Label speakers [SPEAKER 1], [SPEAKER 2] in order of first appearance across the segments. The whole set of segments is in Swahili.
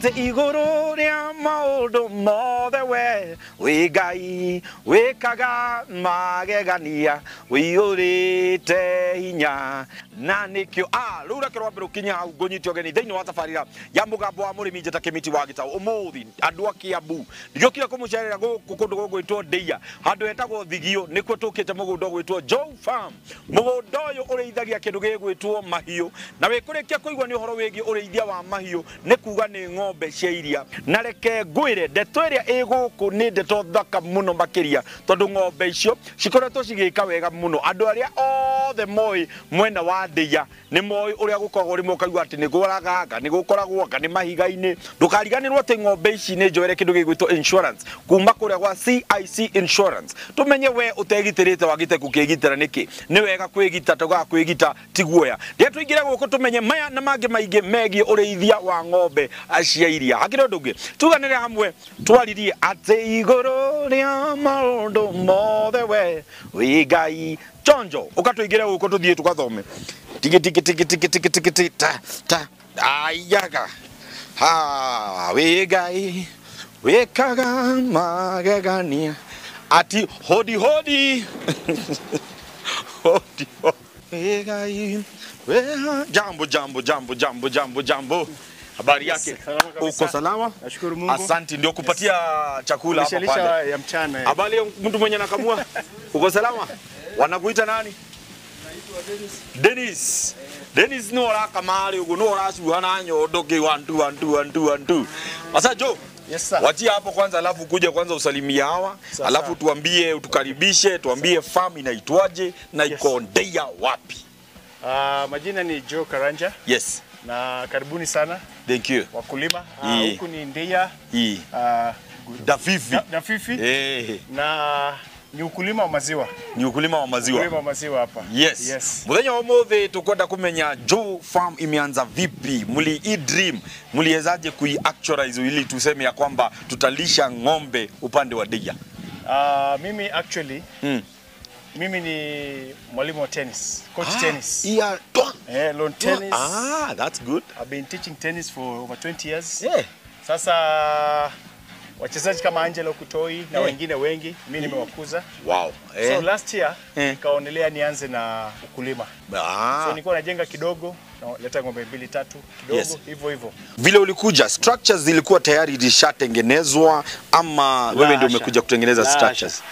[SPEAKER 1] Ati iguru ria maundu mothe we wi Ngai wikaga magegania wiyurite hinya na nikio riu reke rwambe rukinya hau ngunyite ugeni thiini wa tabarira ya mugambo wa murimi njeta Kimiti wa Gitau. Umuthi andu a Kiambu ndigiukire kumucerera guku kundu gugwitwo Ndeia handu hetagwo Thigio nikuo tukite mugunda ugwitwo Joe Farm. Mugunda uyu urithagia kindu gigwitwo mahiu na wikurikia kuigua ni uhoro wigie urithia wa mahiu ni kuga ni ng'ombe cia iria. Na reke ngwire ndeto iria ĩ gũkũ nĩ ndeto thaka mũno makĩria tondũ ng'ombe icio cikoretwo cigĩka wega mũno. Andũ arĩa othe moĩ mwena wa Ndeia nĩ moĩ ũrĩa gũkoragwo rĩmwe ũkaigua atĩ nĩ kũraganga nĩ gũkoragwo anga nĩ mahiga-inĩ. Ndũkariganĩrwo atĩ ng'ombe ici nĩ njoere kĩndũ gĩgwĩtwo insurance kuma kũrĩa gwa CIC Insurance. Tũmenye we ũtegitĩrĩte wagĩte gũkĩgitĩra nĩkĩ. Nĩ wega kwĩgita tũgaga kwĩgita ti guoya. Rĩrĩa tũingĩre gũkũ tũmenye maya na mangĩ maingĩ megiĩ ũrĩithia wa ng'ombe cia iria. Hakĩrĩ ũndũ ũngĩ tuganĩre hamwe twaririe atĩ igũrũ rĩa maũndũ mothe we wĩ Ngai. Chonjo ũkatũingĩre gũkũ tũthiĩ tũgathome tiki tiki tiki tiki tiki tiki tiki ta ta ayaga ha wĩ Ngai wĩkaga magegania ati hodi hodi hodi wĩ Ngai wĩ jambo jambo jambo jambo jambo jambo. Habari yake? Uko salama?
[SPEAKER 2] Nashukuru Mungu.
[SPEAKER 1] Asante, ndio kupatia chakula hapa pale
[SPEAKER 2] ya mchana.
[SPEAKER 1] Habari ya mtu mwenye anakamua? Uko salama? Wanakuita nani?
[SPEAKER 2] Naitwa Dennis.
[SPEAKER 1] Dennis. Dennis no ora kamari ugo no ora cuha na nyondo ki 1 2 1 2 1 2 1 2. Sasa Joe.
[SPEAKER 2] Yes sir.
[SPEAKER 1] Wachia hapo kwanza alafu kuja kwanza usalimie hawa, alafu tuambie utukaribishe, tuambie farm inaitwaje na iko Ndeia wapi?
[SPEAKER 2] Majina ni Joe Karanja.
[SPEAKER 1] Yes.
[SPEAKER 2] Na karibuni sana.
[SPEAKER 1] Thank you.
[SPEAKER 2] Wakulima. Huku ni Ndeia.
[SPEAKER 1] Dafifi.
[SPEAKER 2] Dafifi. Na ni ukulima wa maziwa.
[SPEAKER 1] Ni ukulima wa maziwa.
[SPEAKER 2] Ukulima wa maziwa hapa.
[SPEAKER 1] Yes.
[SPEAKER 2] Yes.
[SPEAKER 1] Muthenya umuthi tukwenda kumenya Joe Farm imeanza vipi? Muli i dream, muliwezaje kui actualize ili tuseme ya kwamba tutalisha ng'ombe upande wa Ndeia?
[SPEAKER 2] Mimi actually mimi ni mwalimu wa tennis, coach tennis.
[SPEAKER 1] Yeah.
[SPEAKER 2] Lawn tennis.
[SPEAKER 1] That's good.
[SPEAKER 2] I've been teaching tennis for over 20 years.
[SPEAKER 1] Yeah.
[SPEAKER 2] Sasa wachezaji kama Angelo Kutoi na wengine wengi mimi nimewakuza.
[SPEAKER 1] Wow.
[SPEAKER 2] So last year nikaonelea nianze na ukulima. So nilikuwa najenga kidogo, naleta ng'ombe 2 3 kidogo hivyo hivyo.
[SPEAKER 1] Vile ulikuja structures zilikuwa tayari zishatengenezwa ama wewe ndio umekuja kutengeneza structures?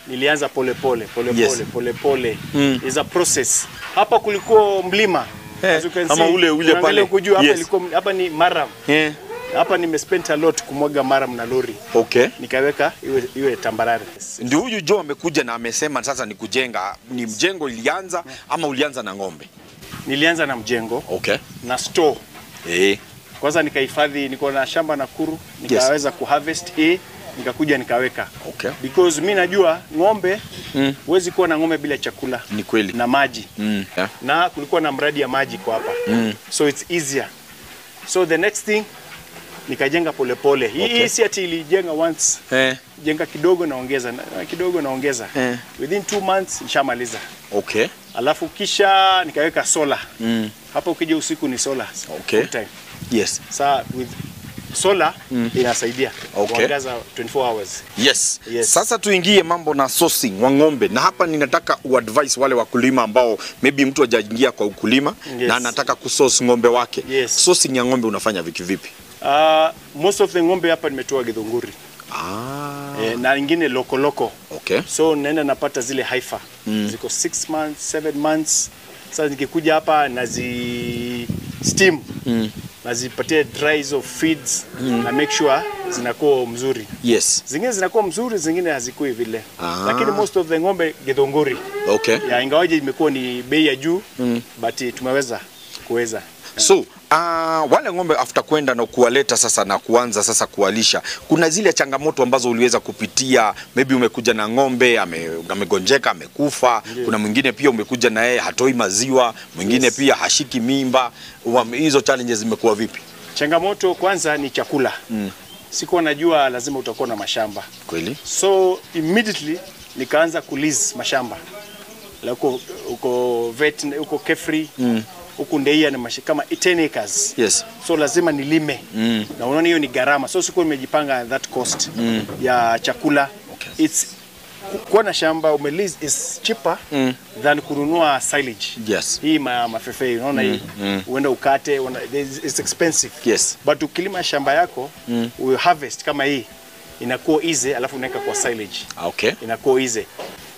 [SPEAKER 2] Nilianza pole pole pole pole pole pole. Is a process. Hapa kulikuwa mlima. As you can see.
[SPEAKER 1] Kama ule pale.
[SPEAKER 2] Kujua hapa ilikuwa hapa ni maram. Hapa nimespend a lot kumwaga maram na lori.
[SPEAKER 1] Okay.
[SPEAKER 2] Nikaweka iwe tambarare.
[SPEAKER 1] Ndio huyu Joe amekuja na amesema sasa ni kujenga. Ni mjengo ilianza ama ulianza na ng'ombe?
[SPEAKER 2] Nilianza na mjengo.
[SPEAKER 1] Okay.
[SPEAKER 2] Na store. Kwanza nikahifadhi, niko na shamba Nakuru, nikaweza kuharvest hii. Nikakuja nikaweka.
[SPEAKER 1] Okay.
[SPEAKER 2] Because mimi najua ng'ombe huwezi kuwa na ng'ombe bila chakula.
[SPEAKER 1] Ni kweli.
[SPEAKER 2] Na maji.
[SPEAKER 1] Yeah.
[SPEAKER 2] Na kulikuwa na mradi ya maji kwa hapa. So it's easier. So the next thing nikajenga pole pole. Hii si ati ilijenga once. Jenga kidogo naongeza, kidogo naongeza. Within 2 months nishamaliza.
[SPEAKER 1] Okay.
[SPEAKER 2] Alafu kisha nikaweka solar. Hapa ukija usiku ni solar.
[SPEAKER 1] Okay.
[SPEAKER 2] Full time.
[SPEAKER 1] Yes.
[SPEAKER 2] Sa with solar inasaidia kuangaza 24 hours.
[SPEAKER 1] Yes.
[SPEAKER 2] Yes.
[SPEAKER 1] Sasa tuingie mambo na sourcing wa ng'ombe. Na hapa ninataka uadvise wale wakulima ambao maybe mtu hajaingia kwa ukulima na anataka kusource ng'ombe wake.
[SPEAKER 2] Yes.
[SPEAKER 1] Sourcing ya ng'ombe unafanya vipi vipi?
[SPEAKER 2] Most of the ng'ombe hapa nimetoa Githunguri. Na nyingine loko loko.
[SPEAKER 1] Okay.
[SPEAKER 2] So naenda napata zile haifa. Ziko 6 months, 7 months. Sasa nikikuja hapa nazi steam. Nazipatia dry of feeds na make sure zinakuwa mzuri.
[SPEAKER 1] Yes.
[SPEAKER 2] Zingine zinakuwa mzuri, zingine hazikui vile. Lakini most of the ng'ombe Githunguri.
[SPEAKER 1] Okay.
[SPEAKER 2] Ya ingawaje imekuwa ni bei ya juu, but tumeweza kuweza.
[SPEAKER 1] So, wale ng'ombe after kwenda na kuwaleta sasa na kuanza sasa kuwalisha, kuna zile changamoto ambazo uliweza kupitia? Maybe umekuja na ng'ombe amegonjeka, amekufa. Kuna mwingine pia umekuja na yeye hatoi maziwa, mwingine pia hashiki mimba. Hizo challenges zimekuwa vipi?
[SPEAKER 2] Changamoto kwanza ni chakula. Sikuwa najua lazima utakuwa na mashamba.
[SPEAKER 1] Kweli?
[SPEAKER 2] So immediately nikaanza kulease mashamba. Like uko vet, uko Kefri. Huku Ndeia ni kama 10 acres.
[SPEAKER 1] Yes.
[SPEAKER 2] So lazima nilime. Na unaona hiyo ni gharama. So sikuwa nimejipanga that cost ya chakula.
[SPEAKER 1] Okay.
[SPEAKER 2] It's kuwa na shamba umelease is cheaper than kununua silage.
[SPEAKER 1] Yes.
[SPEAKER 2] Hii mafefe unaona hii uenda ukate, it's expensive.
[SPEAKER 1] Yes.
[SPEAKER 2] But ukilima shamba yako, we harvest kama hii inakuwa easy, alafu unaweka kwa silage.
[SPEAKER 1] Okay.
[SPEAKER 2] Inakuwa easy.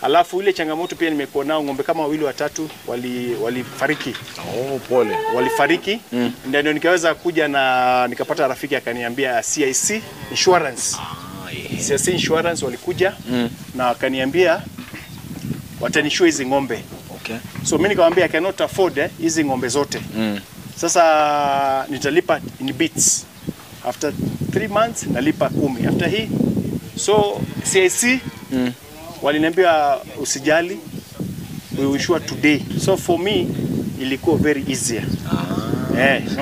[SPEAKER 2] Alafu ile changamoto pia nimekuwa nao, ng'ombe kama 2 3 walifariki.
[SPEAKER 1] Oh, pole.
[SPEAKER 2] Walifariki. Ndio nikaweza kuja na nikapata rafiki akaniambia CIC Insurance.
[SPEAKER 1] Yeah.
[SPEAKER 2] CIC Insurance walikuja na wakaniambia watanisure hizi ng'ombe.
[SPEAKER 1] Okay.
[SPEAKER 2] So mimi nikamwambia I cannot afford hizi ng'ombe zote. Sasa nitalipa in bits. After 3 months nalipa 10. After hii, so CIC waliniambia usijali, we will insure today. So for me ilikuwa very easier.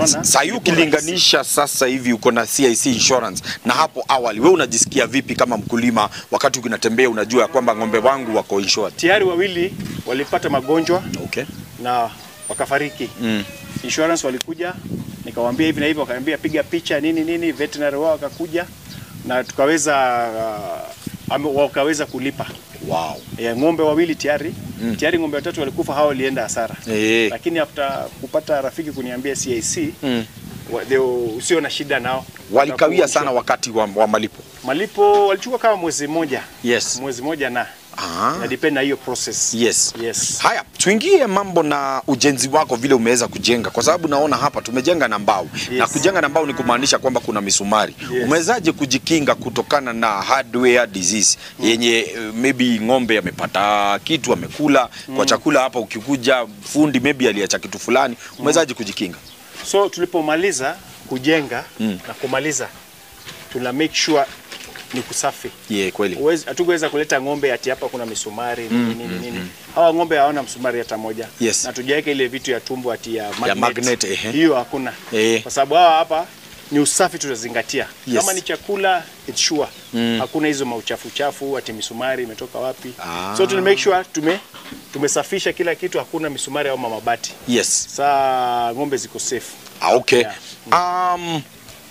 [SPEAKER 1] Sasa ukilinganisha sasa hivi uko na CIC Insurance na hapo awali, wewe unajisikia vipi kama mkulima wakati unatembea unajua kwamba ng'ombe wangu wako insured?
[SPEAKER 2] Tayari 2 walipata magonjwa.
[SPEAKER 1] Okay.
[SPEAKER 2] Na wakafariki. Insurance walikuja, nikawaambia hivi na hivi, wakaniambia piga picha nini nini, veterinary wao wakakuja na tukaweza wakaweza kulipa.
[SPEAKER 1] Wow.
[SPEAKER 2] Ng'ombe 2 tayari. Tayari ng'ombe 3 walikufa, hao walienda hasara. Lakini after kupata rafiki kuniambia CIC, usio na shida nao.
[SPEAKER 1] Walikawia sana wakati wa malipo.
[SPEAKER 2] Malipo walichukua kama mwezi mmoja.
[SPEAKER 1] Yes.
[SPEAKER 2] Mwezi mmoja na. Na depend na hiyo process.
[SPEAKER 1] Yes.
[SPEAKER 2] Yes.
[SPEAKER 1] Haya, tuingie mambo na ujenzi wako vile umeweza kujenga, kwa sababu naona hapa tumejenga na mbao.
[SPEAKER 2] Yes.
[SPEAKER 1] Na kujenga na mbao ni kumaanisha kwamba kuna misumari.
[SPEAKER 2] Yes.
[SPEAKER 1] Umewezaje kujikinga kutokana na hardware disease yenye maybe ng'ombe amepata kitu amekula kwa chakula hapa, ukikuja fundi maybe aliacha kitu fulani, umewezaje kujikinga?
[SPEAKER 2] So tulipomaliza kujenga na kumaliza, tuna make sure ni kusafi.
[SPEAKER 1] Yeah, kweli.
[SPEAKER 2] Hatuweza kuleta ng'ombe ati hapa kuna misumari nini nini nini. Hawa ng'ombe hawana msumari hata moja.
[SPEAKER 1] Yes.
[SPEAKER 2] Na tujaweka ile vitu ya tumbo ati ya magnet.
[SPEAKER 1] Ya magnet,
[SPEAKER 2] Hiyo hakuna. Kwa sababu hawa hapa ni usafi tutazingatia.
[SPEAKER 1] Yes.
[SPEAKER 2] Kama ni chakula it's sure. Hakuna hizo mauchafu chafu ati misumari imetoka wapi. So tuna make sure tumesafisha kila kitu, hakuna misumari au mabati.
[SPEAKER 1] Yes.
[SPEAKER 2] Sa ng'ombe ziko safe.
[SPEAKER 1] Okay.
[SPEAKER 2] Yeah.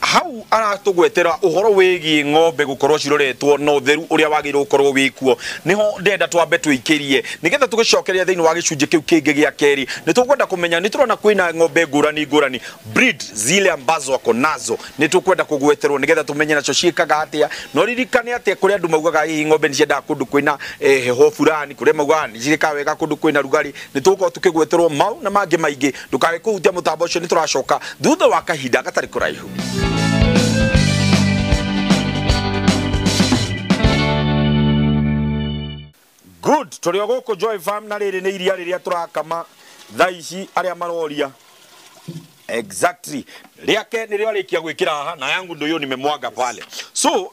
[SPEAKER 1] Hau aratugwetera uhoro wigi ng'ombe gukorwo ciroretwo na utheru uria wagirwo gukorwo wikuo, niho ndenda twambe tuikirie nigetha tugicokeria thiini wa gicunji kiu kingi gia keri. Ni tukwenda kumenya, ni turona kwina ng'ombe ngurani ngurani, breed zile ambazo wako nazo, ni tukwenda kugweterwo nigetha tumenye nacio ciikaga atia. No ririkane atia kuri andu maugaga hihi ng'ombe ni ciendaga kundu kwina heho fulani, kuri maugaga ni cirikaga wega kundu kwina rugari. Ni tugukorwo tukigweterwo mau na mangi maingi. Ndukage kuhutia mutambo ucio, ni turacoka thutha wa kahinda gatari kuraihu. Good, tũrĩ o gũkũ Joy Farm na rĩrĩ nĩ iria rĩrĩa tũrakama thaa ici arĩa maroria. Exactly. Rĩake nĩrĩo arĩkia gwĩkĩra haha na yangu ndio hiyo nimemwaga pale. So,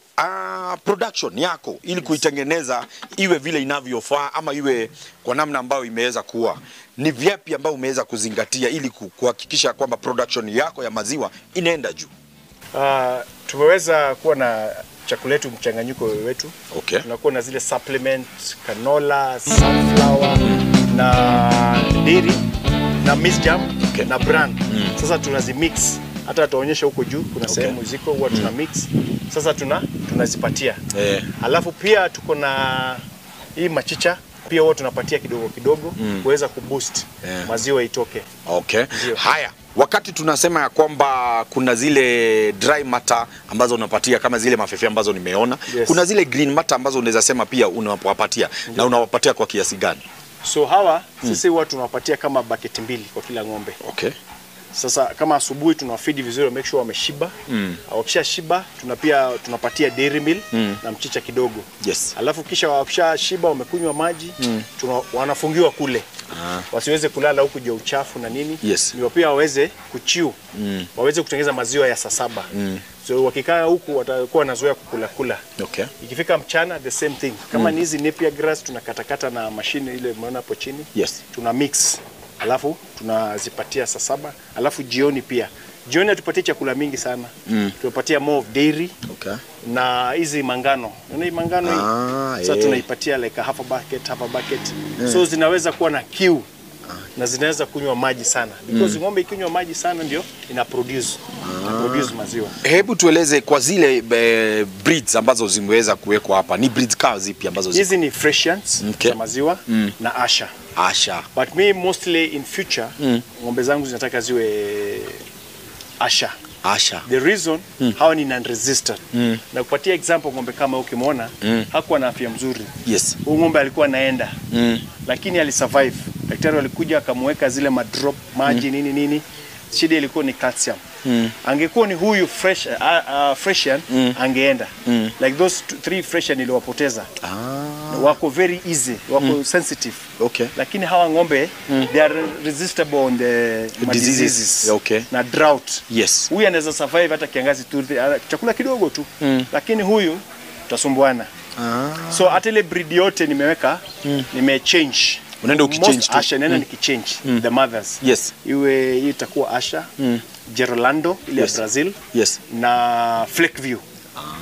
[SPEAKER 1] production yako ili kuitengeneza iwe vile inavyofaa ama iwe kwa namna ambayo imeweza kuwa, ni vipi ambayo umeweza kuzingatia ili kuhakikisha kwamba production yako ya maziwa inaenda juu?
[SPEAKER 2] Tumeweza kuwa na chakula yetu mchanganyiko wetu.
[SPEAKER 1] Okay.
[SPEAKER 2] Tunakuwa na zile supplement, canola, sunflower na dairy na maize jam.
[SPEAKER 1] Okay.
[SPEAKER 2] Na bran. Sasa tunazimix. Hata tuonyesha huko juu kuna sehemu ziko huwa tuna mix. Sasa tunazipatia. Alafu pia tuko na hii machicha pia huwa tunapatia kidogo kidogo kuweza kuboost maziwa itoke.
[SPEAKER 1] Okay. Haya, wakati tunasema ya kwamba kuna zile dry matter ambazo unapatia kama zile mafefe ambazo nimeona,
[SPEAKER 2] Yes.
[SPEAKER 1] kuna zile green matter ambazo unaweza sema pia unawapatia. Na unawapatia kwa kiasi gani?
[SPEAKER 2] So hawa sisi huwa tunawapatia kama bucket 2 kwa kila ng'ombe.
[SPEAKER 1] Okay.
[SPEAKER 2] Sasa kama asubuhi tunawafeed vizuri, make sure wameshiba. Wakishashiba pia tunapatia dairy meal na mchicha kidogo.
[SPEAKER 1] Yes.
[SPEAKER 2] Alafu kisha wakishashiba wamekunywa maji, wanafungiwa kule. Wasiweze kulala huku juu uchafu na nini.
[SPEAKER 1] Yes.
[SPEAKER 2] Ndio pia waweze kuchiu. Waweze kutengeneza maziwa ya saa 7. So wakikaa huku watakuwa wanazoea kukula kula.
[SPEAKER 1] Okay.
[SPEAKER 2] Ikifika mchana the same thing. Kama ni hizi napier grass tunakatakata na mashine ile umeona hapo chini.
[SPEAKER 1] Yes.
[SPEAKER 2] Tuna mix. Alafu tunazipatia saa 7, alafu jioni pia. Jioni hatupatie chakula mingi sana. Tunapatia more of dairy.
[SPEAKER 1] Okay.
[SPEAKER 2] Na hizi mangano. Unaona hii mangano hii? Sasa tunaipatia like a half a bucket, half a bucket. So zinaweza kuwa na kiu. Na zinaweza kunywa maji sana because ng'ombe ikinywa maji sana ndio ina produce maziwa.
[SPEAKER 1] Hebu tueleze kwa zile breeds ambazo zimeweza kuwekwa hapa, ni breeds kama zipi ambazo
[SPEAKER 2] hizi ni Fresians za maziwa na Asha.
[SPEAKER 1] Asha.
[SPEAKER 2] But me mostly in future ng'ombe zangu zinataka ziwe Asha.
[SPEAKER 1] Asha.
[SPEAKER 2] The reason hawa ni non-resistant. Na kupatia example, ng'ombe kama ukimwona hakuwa na afya mzuri.
[SPEAKER 1] Yes.
[SPEAKER 2] Huyu ng'ombe alikuwa anaenda. Lakini alisurvive. Daktari alikuja akamweka zile madrop maji nini nini. Shida ilikuwa ni calcium. Angekuwa ni huyu Fresian angeenda. Like those 3 Fresian niliwapoteza. Wako very easy, wako sensitive.
[SPEAKER 1] Okay.
[SPEAKER 2] Lakini hawa ng'ombe they are resistible on the diseases.
[SPEAKER 1] Okay.
[SPEAKER 2] Na drought.
[SPEAKER 1] Yes.
[SPEAKER 2] Huyu anaweza survive hata kiangazi tu, chakula kidogo tu. Lakini huyu tutasumbuana. So hata ile breed yote nimeweka, nimechange.
[SPEAKER 1] Unaenda ukichange tu.
[SPEAKER 2] Asha naenda nikichange the mothers.
[SPEAKER 1] Yes.
[SPEAKER 2] Iwe hii itakuwa Asha, Gerolando ile ya Brazil.
[SPEAKER 1] Yes.
[SPEAKER 2] Na Flakeview.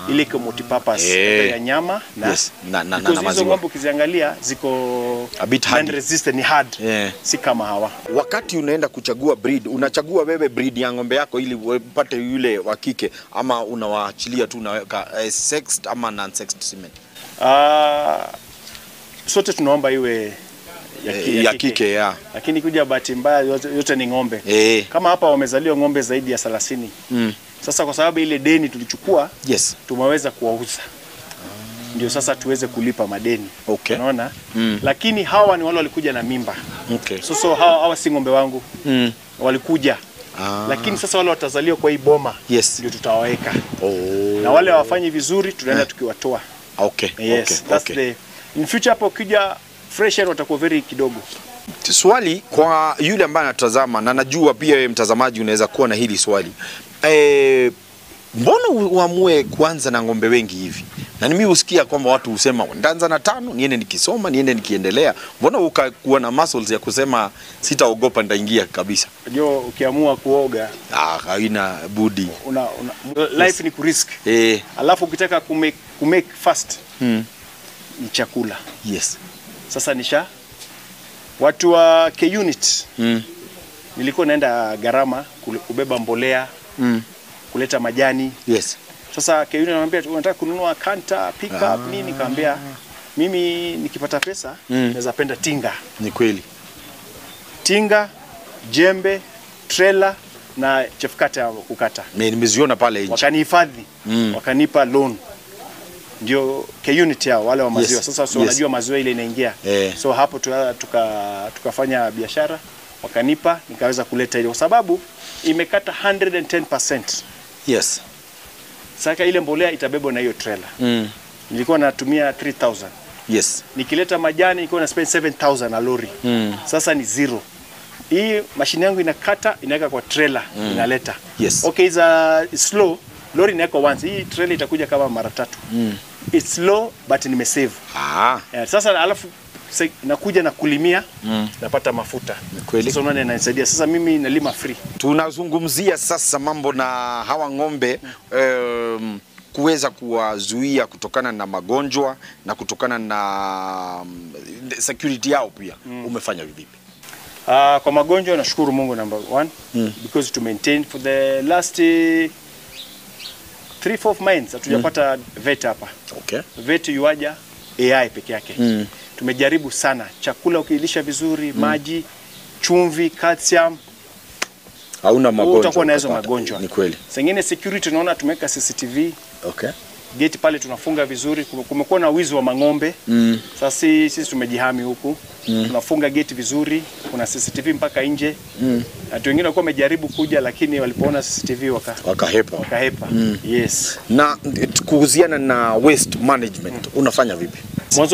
[SPEAKER 2] Ile iko multipurpose ya nyama na
[SPEAKER 1] yes. na maziwa.
[SPEAKER 2] Hizo ng'ombe ukiziangalia ziko
[SPEAKER 1] a bit hard.
[SPEAKER 2] Non-resistant, ni hard.
[SPEAKER 1] Yeah.
[SPEAKER 2] Si kama hawa.
[SPEAKER 1] Wakati unaenda kuchagua breed, unachagua wewe breed ya ng'ombe yako ili upate yule wa kike ama unawaachilia tu unaweka sexed ama non-sexed semen?
[SPEAKER 2] Sote tunaomba iwe
[SPEAKER 1] ya kike, ya.
[SPEAKER 2] Lakini kuja bahati mbaya yote ni ng'ombe. Kama hapa wamezaliwa ng'ombe zaidi ya 30. Sasa kwa sababu ile deni tulichukua,
[SPEAKER 1] yes,
[SPEAKER 2] tumeweza kuwauza. Ndio sasa tuweze kulipa madeni.
[SPEAKER 1] Okay.
[SPEAKER 2] Unaona? Lakini hawa ni wale walikuja na mimba.
[SPEAKER 1] Okay.
[SPEAKER 2] So hawa si ng'ombe wangu. Walikuja. Lakini sasa wale watazaliwa kwa hii boma,
[SPEAKER 1] yes,
[SPEAKER 2] ndio tutawaweka. Na wale hawafanyi vizuri tunaenda tukiwatoa.
[SPEAKER 1] Okay.
[SPEAKER 2] Yes,
[SPEAKER 1] okay.
[SPEAKER 2] That's
[SPEAKER 1] okay.
[SPEAKER 2] The in future hapo ukija fresh air watakuwa very kidogo.
[SPEAKER 1] Swali kwa yule ambaye anatazama, na najua pia wewe mtazamaji unaweza kuwa na hili swali. Mbona uamue kuanza na ng'ombe wengi hivi? Na mimi husikia kwamba watu husema nitaanza na 5, niende nikisoma, niende nikiendelea. Mbona ukakuwa na muscles ya kusema sitaogopa nitaingia kabisa?
[SPEAKER 2] Unajua ukiamua kuoga,
[SPEAKER 1] haina budi.
[SPEAKER 2] Una life
[SPEAKER 1] yes,
[SPEAKER 2] ni kurisk. Alafu ukitaka kumake fast ni chakula.
[SPEAKER 1] Yes.
[SPEAKER 2] Sasa nisha watu wa K-Unit. Nilikuwa naenda gharama kubeba mbolea, kuleta majani.
[SPEAKER 1] Yes.
[SPEAKER 2] Sasa K-Unit ananiambia unataka kununua kanta, pick up nini? Nikamwambia mimi nikipata pesa naweza penda tinga.
[SPEAKER 1] Ni kweli.
[SPEAKER 2] Tinga, jembe, trailer na chefkata ya kukata.
[SPEAKER 1] Mimi nimeziona pale nje.
[SPEAKER 2] Wakanihifadhi, wakanipa loan. Ndio K-Unit yao wale wa maziwa.
[SPEAKER 1] Yes.
[SPEAKER 2] Sasa so wanajua maziwa ile inaingia. So hapo tukafanya biashara, wakanipa, nikaweza kuleta ile kwa sababu imekata 110%.
[SPEAKER 1] Yes.
[SPEAKER 2] Sasa ile mbolea itabebwa na hiyo trailer. Nilikuwa natumia 3000.
[SPEAKER 1] Yes.
[SPEAKER 2] Nikileta majani nilikuwa na spend 7000 na lori. Sasa ni zero. Hii mashine yangu inakata, inaweka kwa trailer, inaleta.
[SPEAKER 1] Yes.
[SPEAKER 2] Okay, it's slow. Lori inaweka once. Hii trailer itakuja kama mara 3. It's slow but nimesave. Sasa alafu nakuja na kulimia, napata mafuta. Sasa unaona inanisaidia. Sasa mimi nalima free.
[SPEAKER 1] Tunazungumzia sasa mambo na hawa ng'ombe kuweza kuwazuia kutokana na magonjwa na kutokana na security yao pia. Umefanya vipi?
[SPEAKER 2] Kwa magonjwa nashukuru Mungu number 1 because to maintain for the last 3-4 months hatujapata vet hapa.
[SPEAKER 1] Okay.
[SPEAKER 2] Vet yuaja AI peke yake. Tumejaribu sana. Chakula ukilisha vizuri, maji, chumvi, calcium,
[SPEAKER 1] hauna magonjwa.
[SPEAKER 2] Utakuwa na hizo magonjwa.
[SPEAKER 1] Ni kweli.
[SPEAKER 2] Sengine security tunaona tumeweka CCTV.
[SPEAKER 1] Okay.
[SPEAKER 2] Gate pale tunafunga vizuri. Kumekuwa na wizi wa mang'ombe. Sasa sisi tumejihami huku. Tunafunga gate vizuri, kuna CCTV mpaka nje. Watu wengine walikuwa wamejaribu kuja lakini walipoona CCTV wakahepa. Wakahepa. Yes.
[SPEAKER 1] Na kuhusiana na waste management, unafanya vipi?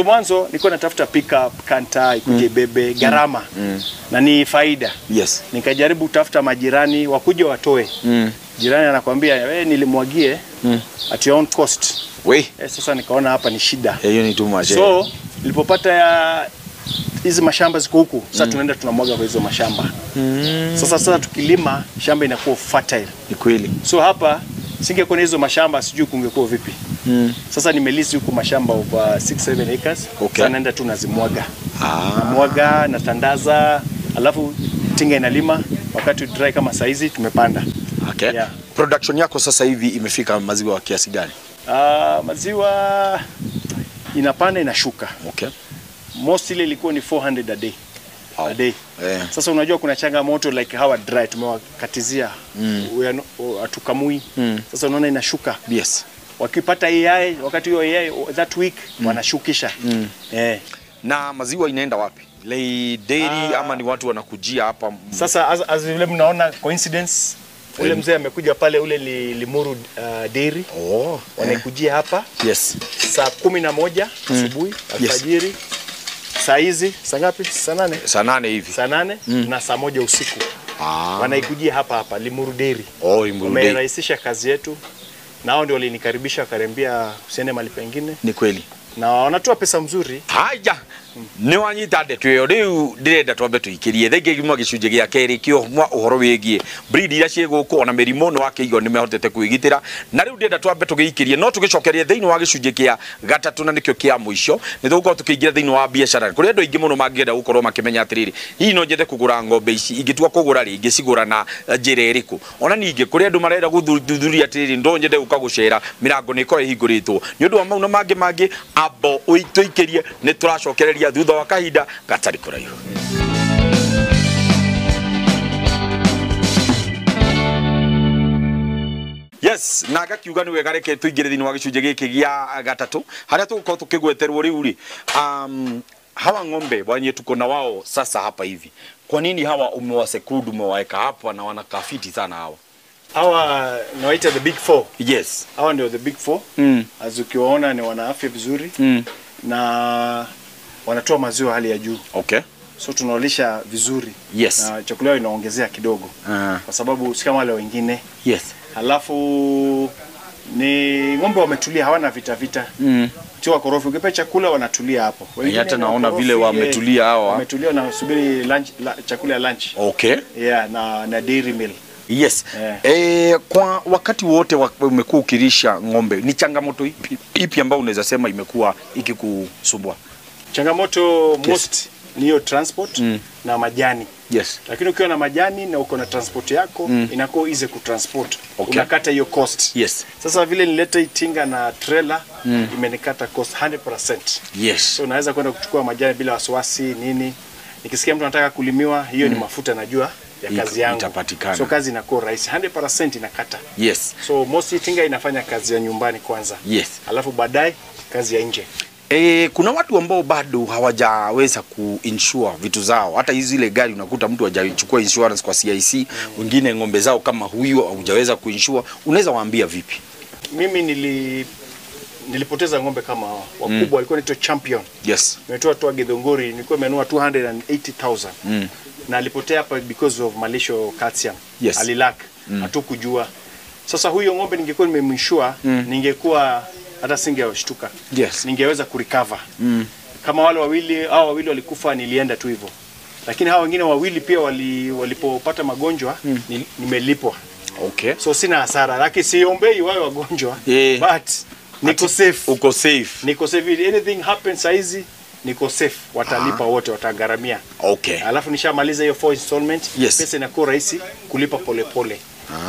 [SPEAKER 2] Mwanzo nilikuwa natafuta pick up kanta ikuje bebe gharama. Na ni faida.
[SPEAKER 1] Yes.
[SPEAKER 2] Nikajaribu kutafuta majirani wakuje watoe. Jirani anakuambia wewe nilimwagie at your own cost.
[SPEAKER 1] We.
[SPEAKER 2] Sasa nikaona hapa ni shida.
[SPEAKER 1] Hiyo ni too much.
[SPEAKER 2] So nilipopata hizi mashamba ziko huku, sasa tunaenda tunamwaga kwa hizo mashamba. Sasa tukilima shamba inakuwa fertile.
[SPEAKER 1] Ni kweli.
[SPEAKER 2] So hapa singekuwa na hizo mashamba sijui kungekuwa vipi. Sasa nimelisi huku mashamba over 6-7 acres.
[SPEAKER 1] Okay.
[SPEAKER 2] Sasa naenda tu nazimwaga. Namwaga, natandaza. Alafu tinga inalima wakati dry kama saizi tumepanda.
[SPEAKER 1] Okay.
[SPEAKER 2] Yeah.
[SPEAKER 1] Production yako sasa hivi imefika maziwa kiasi gani?
[SPEAKER 2] Maziwa inapanda inashuka.
[SPEAKER 1] Okay.
[SPEAKER 2] Mostly ilikuwa ni 400 a day.
[SPEAKER 1] Wow.
[SPEAKER 2] A day.
[SPEAKER 1] Yeah.
[SPEAKER 2] Sasa unajua kuna changamoto like hawa dry tumewakatizia. Hatukamui. Sasa unaona inashuka.
[SPEAKER 1] Yes.
[SPEAKER 2] Wakipata AI wakati hiyo AI that week wanashukisha.
[SPEAKER 1] Na maziwa inaenda wapi? Lei dairy ama ni watu wanakujia hapa?
[SPEAKER 2] Sasa as vile mnaona coincidence ule mzee amekuja pale, ule ni Limuru Dairy.
[SPEAKER 1] Oh,
[SPEAKER 2] wanakujia hapa.
[SPEAKER 1] Yes.
[SPEAKER 2] Saa 11 asubuhi, alfajiri. Yes. Saa hizi, saa ngapi? Saa 8.
[SPEAKER 1] Saa 8 hivi.
[SPEAKER 2] Saa 8 na saa 1 usiku. Wanaikujia hapa hapa Limuru Dairy.
[SPEAKER 1] Oh, Limuru Dairy.
[SPEAKER 2] Wamerahisisha kazi yetu. Nao ndio walinikaribisha wakaniambia usiende mahali pengine.
[SPEAKER 1] Ni kweli.
[SPEAKER 2] Na wanatoa pesa mzuri.
[SPEAKER 1] Haya. Nĩ wanyita ndeto ĩyo rĩu ndĩrenda twambe tũikĩrie thengia gima gĩcunjĩ gĩa kerĩ kĩo mwa ũhoro wĩgiĩ breed iria ciĩ gũkũ ona mĩrimũ nĩ wakĩigua nĩ mehotete kwĩgitĩra na rĩu ndĩrenda twambe tũgĩikĩrie no tũgĩcokerie thĩinĩ wa gĩcunjĩ kĩa gatatũ na nĩkĩo kĩa mũico nĩ tũgũkorwo tũkĩingĩra thĩinĩ wa biacara kũrĩ andũ aingĩ mũno mangĩenda gũkorwo makĩmenya atĩrĩrĩ hihi no nyende kũgũra ng'ombe ici ingĩtua kũgũra rĩ ingĩcigũra na njĩra ĩrĩkũ ona ningĩ kũrĩ andũ marenda gũthuthuria atĩrĩrĩ no nyende gũka gũcera mĩrango nĩ ĩkorwo ĩhingũrĩtwo nĩ ũndũ wa mau na mangĩ mangĩ ambo tũikĩrie nĩ tũracokereria thutha wa kahinda gatarĩ kũraihu. Yes, na gakiuga nĩ wega reke tũingĩre thĩinĩ wa gĩcunjĩ gĩkĩ gĩa gatatũ harĩa tũgũkorwo tũkĩgweterwo rĩu rĩ hawa ng'ombe wenye tuko na wao sasa hapa hivi, kwa nini hawa umewaseclude umewaweka hapa na wanakaa fiti sana hawa?
[SPEAKER 2] Hawa nawaita the big four.
[SPEAKER 1] Yes.
[SPEAKER 2] Hawa ndio the big four. As ukiwaona ni wana afya vizuri. Na wanatoa maziwa hali ya juu.
[SPEAKER 1] Okay.
[SPEAKER 2] So tunawalisha vizuri.
[SPEAKER 1] Yes.
[SPEAKER 2] Na chakula yao inaongezea kidogo. Kwa sababu si kama wale wengine.
[SPEAKER 1] Yes.
[SPEAKER 2] Halafu ni ng'ombe wametulia, hawana vita vita. Sio wakorofi, ukipa chakula wanatulia hapo.
[SPEAKER 1] Wengine hata naona vile wametulia hawa.
[SPEAKER 2] Wametulia na subiri lunch, chakula ya lunch.
[SPEAKER 1] Okay.
[SPEAKER 2] Yeah, na dairy meal.
[SPEAKER 1] Yes.
[SPEAKER 2] Yeah.
[SPEAKER 1] Kwa wakati wote umekuwa ukilisha ng'ombe, ni changamoto ipi ambayo unaweza sema imekuwa ikikusumbua?
[SPEAKER 2] Changamoto most ni hiyo transport na majani.
[SPEAKER 1] Yes.
[SPEAKER 2] Lakini ukiwa na majani na uko na transport yako inakuwa easy kutransport.
[SPEAKER 1] Okay.
[SPEAKER 2] Unakata hiyo cost.
[SPEAKER 1] Yes.
[SPEAKER 2] Sasa vile nileta itinga na trailer imenikata cost 100%.
[SPEAKER 1] Yes.
[SPEAKER 2] So naweza kwenda kuchukua majani bila wasiwasi nini. Nikisikia mtu anataka kulimiwa hiyo ni mafuta najua ya kazi yangu.
[SPEAKER 1] Itapatikana.
[SPEAKER 2] So kazi inakuwa rahisi 100% inakata.
[SPEAKER 1] Yes.
[SPEAKER 2] So most itinga inafanya kazi ya nyumbani kwanza.
[SPEAKER 1] Yes.
[SPEAKER 2] Alafu baadaye kazi ya nje.
[SPEAKER 1] Kuna watu ambao bado hawajaweza kuinsure vitu zao. Hata hizi ile gari unakuta mtu hajachukua insurance kwa CIC, wengine ng'ombe zao kama huyu hujaweza kuinsure. Unaweza waambia vipi?
[SPEAKER 2] Mimi nilipoteza ng'ombe kama hawa wakubwa, walikuwa wanaitwa champion.
[SPEAKER 1] Yes.
[SPEAKER 2] Nimetoa tu Githunguri, nilikuwa nimenunua 280,000. Na alipotea hapa because of malisho calcium.
[SPEAKER 1] Yes.
[SPEAKER 2] Alilak. Hatukujua. Sasa huyo ng'ombe ningekuwa nimeminsure, ningekuwa hata singeshtuka.
[SPEAKER 1] Yes.
[SPEAKER 2] Ningeweza kurecover. Kama wale wawili, hao wawili walikufa nilienda tu hivyo. Lakini hao wengine wawili pia walipopata magonjwa nimelipwa.
[SPEAKER 1] Okay.
[SPEAKER 2] So sina hasara, lakini siombei wao wagonjwa.
[SPEAKER 1] Yeah.
[SPEAKER 2] But niko safe.
[SPEAKER 1] Uko safe.
[SPEAKER 2] Niko safe. Anything happens saizi niko safe. Watalipa wote, watagharamia.
[SPEAKER 1] Okay.
[SPEAKER 2] Alafu nishamaliza hiyo 4 installment.
[SPEAKER 1] Yes.
[SPEAKER 2] Pesa inakuwa rahisi kulipa polepole.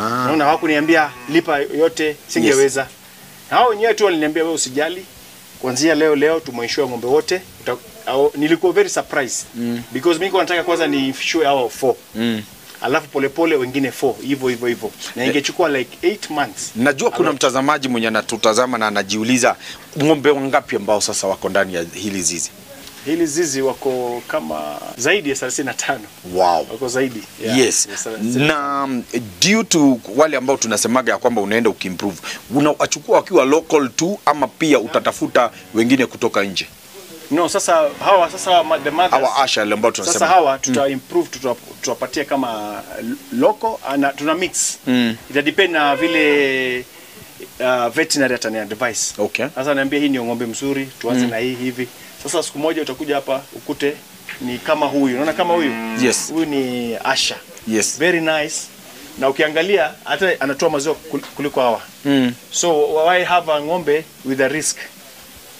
[SPEAKER 2] Naona hawakuniambia lipa yote, singeweza.
[SPEAKER 1] Yes.
[SPEAKER 2] Hao wenyewe tu waliniambia wewe usijali. Kuanzia leo tumeinsure ng'ombe wote. Nilikuwa very surprised. Because mimi nilikuwa nataka kwanza ni insure hao 4. Alafu polepole wengine 4 hivyo hivyo hivyo. Na ingechukua like 8 months.
[SPEAKER 1] Najua kuna mtazamaji mwenye anatutazama na anajiuliza ng'ombe wangapi ambao sasa wako ndani ya hili zizi?
[SPEAKER 2] Hili zizi wako kama zaidi ya 35.
[SPEAKER 1] Wow.
[SPEAKER 2] Wako zaidi. Yeah.
[SPEAKER 1] Yes. Na due to wale ambao tunasemaga ya kwamba unaenda ukiimprove, unachukua wakiwa local tu ama pia utatafuta wengine kutoka nje?
[SPEAKER 2] No, sasa hawa sasa the mothers,
[SPEAKER 1] hawa Asha ambao tunasema.
[SPEAKER 2] Sasa hawa tuta improve, tutapatia kama local na tuna mix. Ita depend na vile veterinary atani advice.
[SPEAKER 1] Okay.
[SPEAKER 2] Sasa niambia hii ni ng'ombe mzuri, tuanze na hii hivi. Sasa siku moja utakuja hapa ukute ni kama huyu. Unaona kama huyu?
[SPEAKER 1] Yes.
[SPEAKER 2] Huyu ni Asha.
[SPEAKER 1] Yes.
[SPEAKER 2] Very nice. Na ukiangalia hata anatoa maziwa kuliko hawa. So why have a ng'ombe with a risk?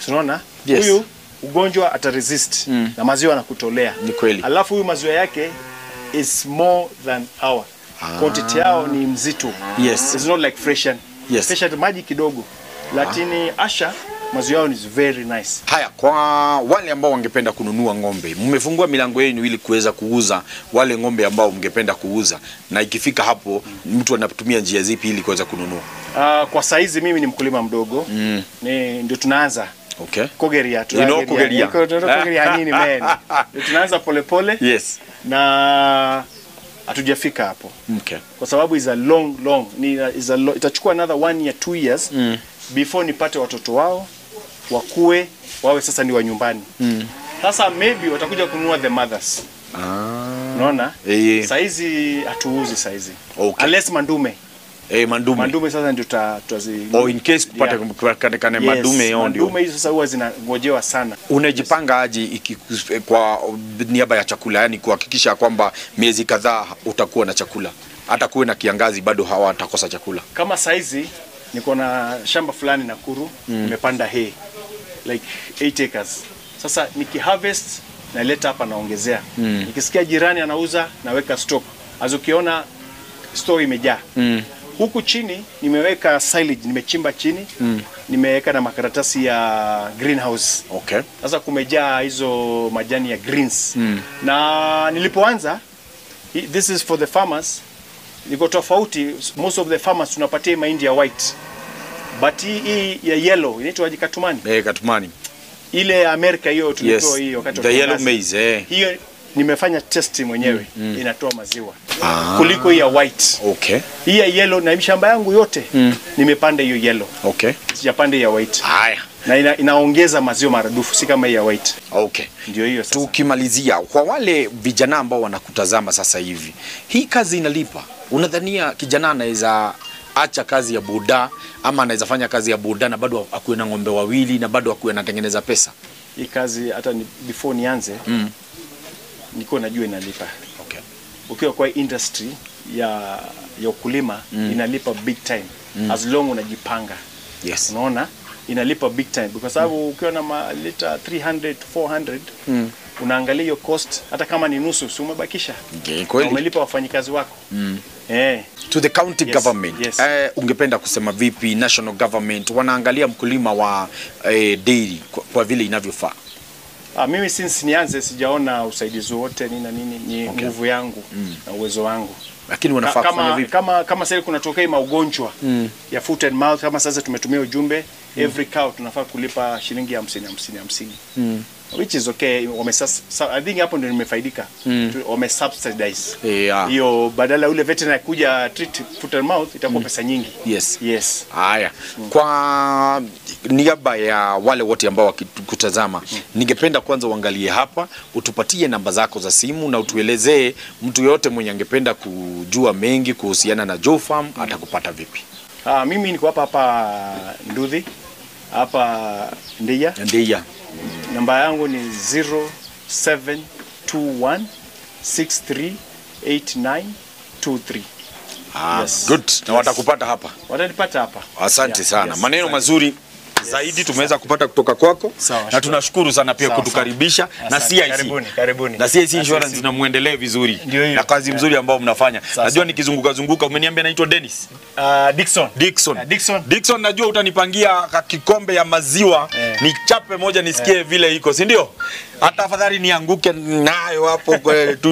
[SPEAKER 2] Unaona?
[SPEAKER 1] Yes.
[SPEAKER 2] Huyu ugonjwa ata resist na maziwa anakutolea.
[SPEAKER 1] Ni kweli.
[SPEAKER 2] Alafu huyu maziwa yake is more than our. Quantity yao ni mzito.
[SPEAKER 1] Yes.
[SPEAKER 2] It's not like Freshian.
[SPEAKER 1] Yes.
[SPEAKER 2] Freshian maji kidogo. Lakini Asha maziwa yao is very nice.
[SPEAKER 1] Haya, kwa wale ambao wangependa kununua ng'ombe, mmefungua milango yenu ili kuweza kuuza wale ng'ombe ambao mngependa kuuza, na ikifika hapo mtu anatumia njia zipi ili kuweza kununua?
[SPEAKER 2] Kwa saizi mimi ni mkulima mdogo. Ni ndio tunaanza.
[SPEAKER 1] Okay.
[SPEAKER 2] Kogeria
[SPEAKER 1] Kogeria.
[SPEAKER 2] Kogeria nini man. Tunaanza pole pole.
[SPEAKER 1] Yes.
[SPEAKER 2] Na hatujafika hapo.
[SPEAKER 1] Okay.
[SPEAKER 2] Kwa sababu is a long ni is a itachukua another 1 year 2 years before nipate watoto wao wakue wawe sasa ni wa nyumbani. Sasa maybe watakuja kununua the mothers. Unaona? Saizi hatuuzi saizi.
[SPEAKER 1] Okay.
[SPEAKER 2] Unless mandume.
[SPEAKER 1] Mandume.
[SPEAKER 2] Mandume sasa ndio tutazi.
[SPEAKER 1] Oh, in case kupata kane mandume hiyo ndio.
[SPEAKER 2] Mandume hizo sasa huwa zinangojewa sana.
[SPEAKER 1] Unajipanga aje kwa niaba ya chakula, yani kuhakikisha kwamba miezi kadhaa utakuwa na chakula? Hata kuwe na kiangazi bado hawatakosa chakula.
[SPEAKER 2] Kama saizi niko na shamba fulani Nakuru, nimepanda hay like 8 acres. Sasa nikiharvest naleta hapa naongezea. Nikisikia jirani anauza naweka stock. Azukiona store imejaa. Huku chini nimeweka silage, nimechimba chini, nimeweka na makaratasi ya greenhouse.
[SPEAKER 1] Okay.
[SPEAKER 2] Sasa kumejaa hizo majani ya greens. Na nilipoanza, this is for the farmers, niko tofauti, most of the farmers tunapatia mahindi ya white. But hii ya yellow inaitwa katumani.
[SPEAKER 1] Katumani.
[SPEAKER 2] Ile ya Amerika hiyo tulitoa hiyo wakati
[SPEAKER 1] the yellow maize.
[SPEAKER 2] Hiyo nimefanya test mwenyewe, inatoa maziwa kuliko hii ya white.
[SPEAKER 1] Okay.
[SPEAKER 2] Hii ya yellow na shamba yangu yote nimepanda hiyo yellow.
[SPEAKER 1] Okay.
[SPEAKER 2] Sijapanda ya white.
[SPEAKER 1] Haya.
[SPEAKER 2] Na inaongeza maziwa maradufu, si kama hii ya white.
[SPEAKER 1] Okay.
[SPEAKER 2] Ndio hiyo sasa.
[SPEAKER 1] Tukimalizia, kwa wale vijana ambao wanakutazama sasa hivi, hii kazi inalipa? Unadhania kijana anaweza acha kazi ya boda ama anaweza fanya kazi ya boda na bado akuwe na ng'ombe wawili na bado akuwe anatengeneza pesa?
[SPEAKER 2] Hii kazi hata before nianze niko najua inalipa.
[SPEAKER 1] Okay.
[SPEAKER 2] Ukiwa kwa industry ya ukulima inalipa big time. As long unajipanga.
[SPEAKER 1] Yes.
[SPEAKER 2] Unaona? Inalipa big time kwa sababu ukiwa na lita 300 to 400 unaangalia hiyo cost, hata kama ni nusu si umebakisha.
[SPEAKER 1] Okay, kweli.
[SPEAKER 2] Umelipa wafanyikazi wako.
[SPEAKER 1] To the county government.
[SPEAKER 2] Yes.
[SPEAKER 1] Ungependa kusema vipi national government wanaangalia mkulima wa dairy kwa vile inavyofaa?
[SPEAKER 2] Mimi since nianze sijaona usaidizi wote nini na nini, ni nguvu yangu na uwezo wangu.
[SPEAKER 1] Lakini wanafaa kufanya vipi?
[SPEAKER 2] Kama sasa kunatokea maugonjwa ya foot and mouth, kama sasa tumetumia ujumbe every cow tunafaa kulipa shilingi 50 50 50. Which is okay. I think hapo ndio nimefaidika. Wame subsidize. Hiyo badala ule veterinary kuja treat foot and mouth itakuwa pesa nyingi.
[SPEAKER 1] Yes.
[SPEAKER 2] Yes.
[SPEAKER 1] Haya. Kwa niaba ya wale wote ambao wakikutazama, ningependa kwanza uangalie hapa, utupatie namba zako za simu na utuelezee mtu yote mwenye angependa kujua mengi kuhusiana na Joe Farm atakupata vipi?
[SPEAKER 2] Mimi niko hapa Nduthi, hapa Ndeya.
[SPEAKER 1] Ndeya.
[SPEAKER 2] Namba yangu ni 0721 638923.
[SPEAKER 1] Yes. Good. Na watakupata hapa.
[SPEAKER 2] Watanipata hapa.
[SPEAKER 1] Asante sana. Maneno mazuri zaidi tumeweza kupata kutoka kwako.
[SPEAKER 2] Sawa,
[SPEAKER 1] na tunashukuru sana pia kutukaribisha na CIC.
[SPEAKER 2] Karibuni, karibuni.
[SPEAKER 1] Na CIC Insurance na muendelee vizuri na kazi mzuri ambayo mnafanya. Najua nikizunguka zunguka umeniambia naitwa Dennis.
[SPEAKER 2] Dickson.
[SPEAKER 1] Dickson.
[SPEAKER 2] Dickson.
[SPEAKER 1] Dickson, najua utanipangia kikombe ya maziwa nichape moja nisikie vile iko, si ndio? Hata afadhali nianguke nayo hapo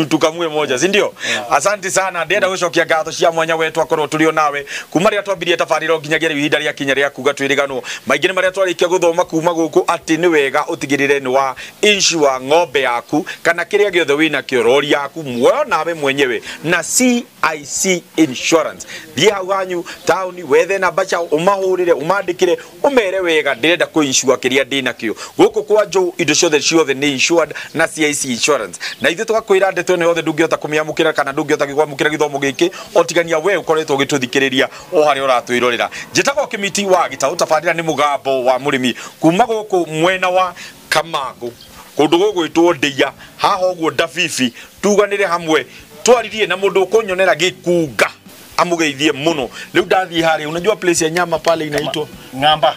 [SPEAKER 1] tukamue moja, si ndio? Asante sana. Ndenda gucokia ngatho cia mwanya wetu akorwo turio nawe kuma riria twambirie tabariro nginyagia riu ihinda ria kinya ria kuga twiriganwo maingi ni maria twarikia guthoma kuma guku ati ni wega utigirire ni wa insure ng'ombe yaku kana kiria giothe wina kio rori yaku muoyo nawe mwenyewe na CIC Insurance. Thiĩ hau hanyu tauni wethe namba ciao umahurire umandikire umere wega ndirenda ku insure kiria ndinakio guku kwa Joe indo ciothe ciothe ni insured na CIC Insurance. Na ithuĩ tũgakwĩra ndeto ĩno yothe ndũngĩhota kũmĩamũkĩra kana ndũngĩhota kwamũkĩra gĩthomo gĩkĩ otigania we ũkoretwo ũgĩtũthikĩrĩria o harĩa ũratwĩrorera. Njĩtagwo Kĩmiti wa Gĩtaũ, tabarĩra nĩ mũgambo wa mũrĩmi kuma gũkũ mwena wa Kamangũ kũndũ gũgwĩtwo Ndeia haha ũguo Ndabibi. Tuganĩre hamwe twaririe na mũndũ ũkũnyonera gĩkunga amugeithie muno. Riu ndathie hari, unajua place ya nyama pale inaitwa
[SPEAKER 2] Ng'amba.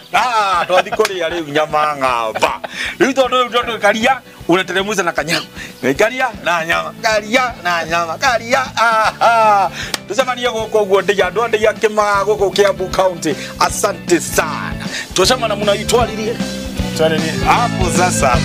[SPEAKER 1] Twathi kuria riu nyama Ng'amba. Riu tondu riu tondu karia Unateremsha na kanyama. Karia na nyama. Karia na nyama. Karia. Aha. Tucemanie guku guo ndia andu ndia kima guku Kiambu County. Asante sana. Tucemana muno itwaririe.
[SPEAKER 2] Twaririe.
[SPEAKER 1] Hapo sasa.